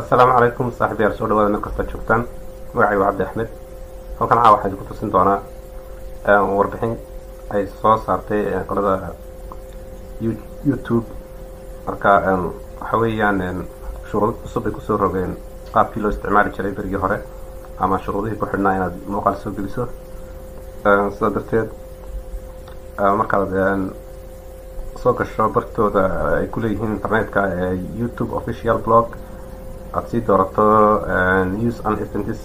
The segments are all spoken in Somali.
Asalaamu calaykum saaxiibayaal, soo dhawaada meel kasta joogtaan. Magacay waa Cabdi Axmed. Halkan caawa waxaa idinku tusin doonaa warbixin ay soo saartay qolada YouTube. Marka waxa weeyaan shuruud cusub ay kusoo rogeen qaabkii loo isticmaali jiray berigii hore ama shuruudihii ku xidhnaa inaad muuqaal soo geliso. Sidaa darteed, markaad soo gasho bartooda ay ku leeyihiin internetka ee YouTube official blog, aada sii doorato news and events,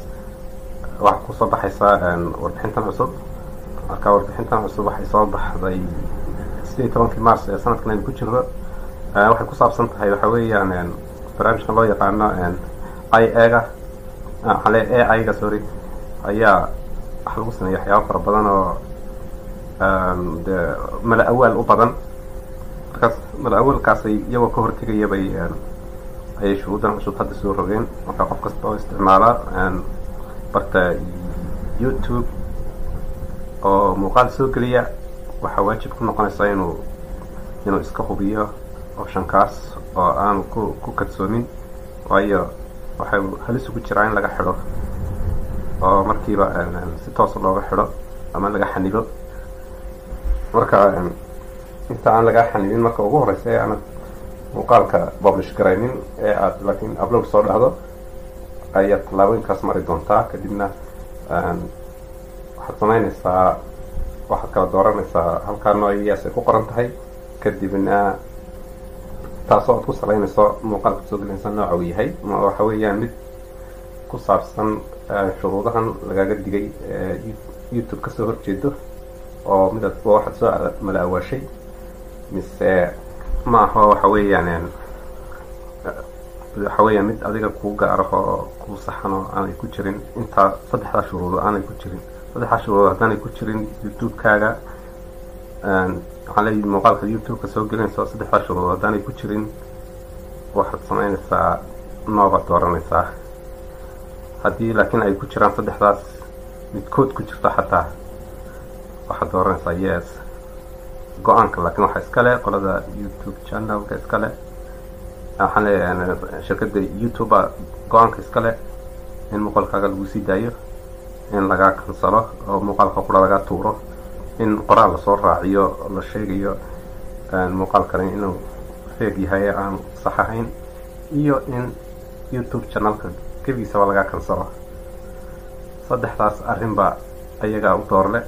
waxaa kusoo baxaysaa warbixintan cusub. Marka warbixintan cusub waxay soo baxday 18-kii Mars ee sanadkan aynu ku jirno. Waxay ku saabsan tahay waxa weeyaan barnaamijkan loo yaqaano AI-ga, waxaan leeyahay AI-ga, sorry, ayaa waxa lagu sameeya waxyaaba fara badan oo de mala awaal u badan. Markaas mala awaalkaasay iyagoo ka hortegaya bay ayay shuruuddan cusub hadda soo rogeen. Marka qof kasta oo isticmaala barta YouTube oo muuqaal soo geliya, waxaa waajib ku noqonaysaa inuu iska hubiyo optionkaas oo aanu ku kadsoomin, waayo waxay halis ugu jiraa in laga xidho oo markiiba si toosa looga xidho ama laga xanibo. Marka inta aan lagaa xanibin, marka ugu horeysa ee aanad muuqaalka publish garaynin ee aad laakiin upload soo dhahdo, ayaad tallaabooyinkaas mari doontaa. Kadibna waxaad samaynaysaa, waxaad kala dooranaysaa halkaa no, yes ay ku qoran tahay. Kadibna taasoo aad ku salaynayso muuqaalka soo gelinaysa nooca uu yahay, ma waxa weeyaan mid ku saabsan shuruudahan lagaga digay YouTube kasoo horjeedo oo midaad waxaad soo mala awaashay, mise ma aho, waxa weeyaan mid adiga kuu gaaraho oo kuu saxan oo aanay ku jirin intaa saddexdaa shuruudo aanay ku jirin. Saddexdaa shuruudo haddaanay ku jirin YouTube-kaaga, waxaan leeyahay muuqaalka YouTube-ka soo gelinaysa, saddexdaa shuruudo haddaanay ku jirin, waxaad samaynaysaa no baad dooranaysaa. Haddii laakiin ay ku jiraan, saddexdaas midkood ku jirto xataa, waxaad dooranaysaa yes. Go-aanka laakiin waxaa iskale qolada YouTube channelka iskale, waxaan leeyahay shirkadda YouTube go-aanka iskale in muuqaalkaaga lagu sii daayo, in lagaa kansalo oo muuqaalka qura lagaa tuuro, in qoraal lasoo raaciyo la sheegayo muuqaalkani inuu fake yahay, aan sax ahayn, iyo in YouTube channelka gebigiisaba lagaa kansalo. Saddexdaas arrinba ayagaa u doorle.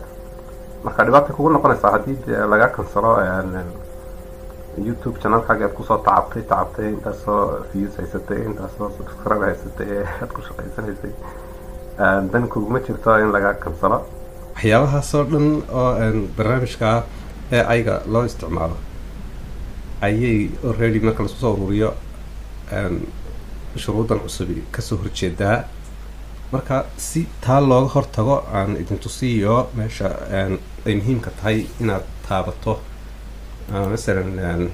Marka dhibaatay kugu noqonaysaa haddii lagaa kansalo YouTube channelkaagi aad kusoo tacabtay, intaasoo views haysatay, intaasoo subscribe haysatay ee aad ku shaqaysanaysay. Dan kuguma jirto in lagaa kansalo. Waxyaabahaasoo dhan oo barnaamijka AI-ga loo isticmaalo ayay already, marka lasku soo ururiyo, shuruuddan cusubi kasoo horjeedaa. Marka si taa looga hortago, aan idin tusiyo meesha ay muhiimka tahay inaad taabato. Masalan,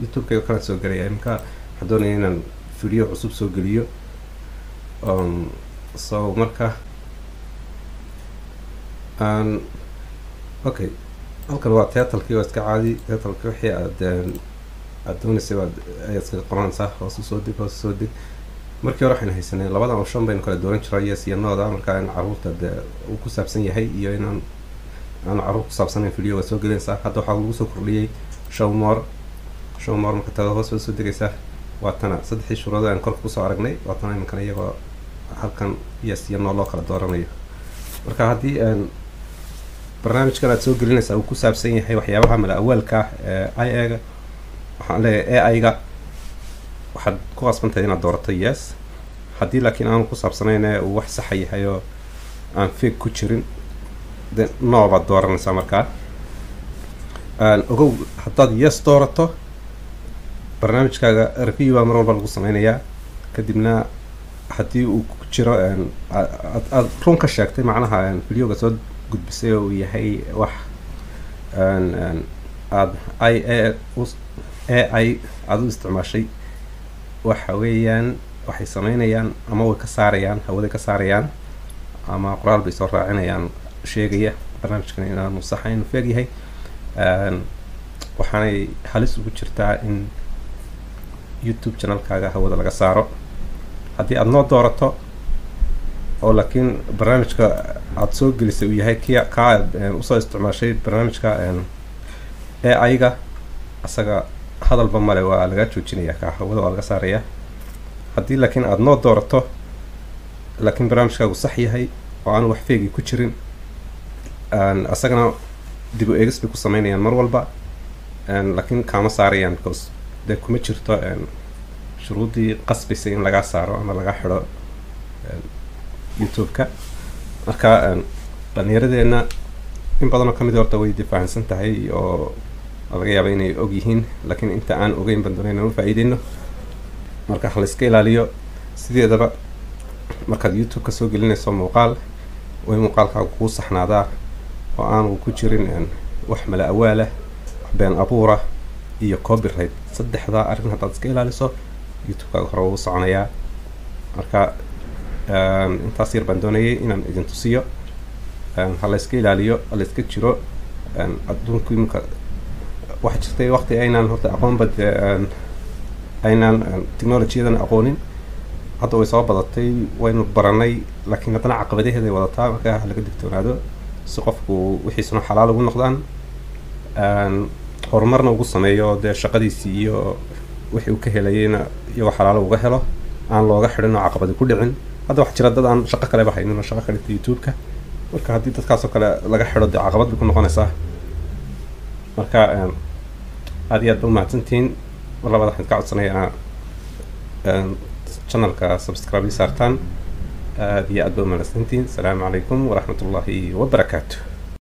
YouTube-kayga kalaan soo gelaya imika, waxaan doonaya inaan video cusub soo geliyo. So marka aan okay, halkan waa titlekii, waa iska caadi titleki. Wixii aad doonaysay baad ayaad iskaga qoranaysaa. Hoos usoo deg, hoos usoo deg. Markii hore waxaynu haysanay labadan option baynu kala dooran jiray, yes iyo no-da. Marka in carruurta dee uu ku saabsan yahay iyo inaan aanu carruur ku saabsanayn video waa soo gelinaysaa. Hadda waxaa lagu soo kordhiyey show more. Show more marka tada, hoos baad soo degaysaa. Waa tana saddexdii shuruudo aan korka kusoo aragnay, waa tana iminkana iyagoo halkan yes iyo no loo kala dooranayo. Marka haddii barnaamijkan aad soo gelinaysaa uu ku saabsan yahay waxyaabaha mala awaalka ee AI-ga, waxaan leeyahay AI-ga, waxaad ku qasban tahay inaad doorato yes. Haddii laakiin aanu ku saabsanayn ee uu wax saxa yahay oo aan fake ku jirin, de no baad dooranaysaa. Markaa ogow, haddaad yes doorato, barnaamijkaaga review baa mar walba lagu sameynayaa. Kadibna haddii uu ku jiro, aad run ka sheegtay, macnaha videoga soo gudbisay oo uu yahay wax aad i AI aada u isticmaashay, waxa weeyaan waxay sameynayaan ama way ka saarayaan, hawaday ka saarayaan, ama qoraal bay soo raacinayaan sheegaya barnaamijkan inaanu saxayn, uu fake yahay. Waxaanay halis ugu jirtaa in YouTube channelkaaga hawada laga saaro. Haddii aad noo doorato oo laakiin barnaamijka aada soo gelisay uu yahay ki kaa aad usoo isticmaashay barnaamijka AI-ga, asaga hadalba male, waa lagaa joojinaya, kaa hawada waa laga saaraya. Haddii laakiin aada noo doorato, laakiin barnaamijkaagu sax yahay oo aan wax fake-i ku jirin, asagana dib u eegis bay ku sameynayaan mar walba, laakiin kaama saarayaan, because dee kuma jirto shuruuddii qasbaysay in lagaa saaro ama laga xidho YouTube-ka. Marka dhalinyaradeenna in badan oo kamid horta way difahansan tahay oo laga yaaba inay og yihiin, laakiin inta aan ogeyn baan doonay inaan u faa'iideyno. Marka ha la iska ilaaliyo. Sideedaba markaad YouTube ka soo gelinayso muuqaal, way muuqaalkaagu kuu saxnaadaa oo aanu ku jirin wax mala awaalah, wax been abuura iyo copyright. Saddexdaa arrin haddaad iska ilaaliso, YouTube-kaaga hore wuu soconayaa. Marka intaas yar baan doonayay inaan idin tusiyo. Ha la iska ilaaliyo, ha la iska jiro. Adduunku iminka waxaa jirtay waqti aynaan horta aqoonba dee aynaan technology-yadan aqoonin. Hadda way soo badatay, waynu baranay, laakiin haddana caqabadaheeday wadataa. Marka ha laga digtoonaado si qofku wixiisuna xalaal ugu noqdaan, horumarna ugu sameeyo, dee shaqadiisii iyo wixii uu ka helayayna iyagoo xalaalo uga helo, aan looga xidhin oo caqabadi ku dhicin. Hadda waxaa jira dad aan shaqo kaleba haynin oo shaqo ka dhigta YouTube-ka. Marka haddii dadkaasoo kale laga xidho, dee caqabad bay ku noqonaysaa. Marka aad iyo aad ba umahadsantihiin. Mar labaad waxaan ka codsanaya inaa channel-ka subscribe saartaan. Aad iyo aad ba umahadsantihiin. Asalaamu calaykum waraxmat ullaahi wabarakaatu.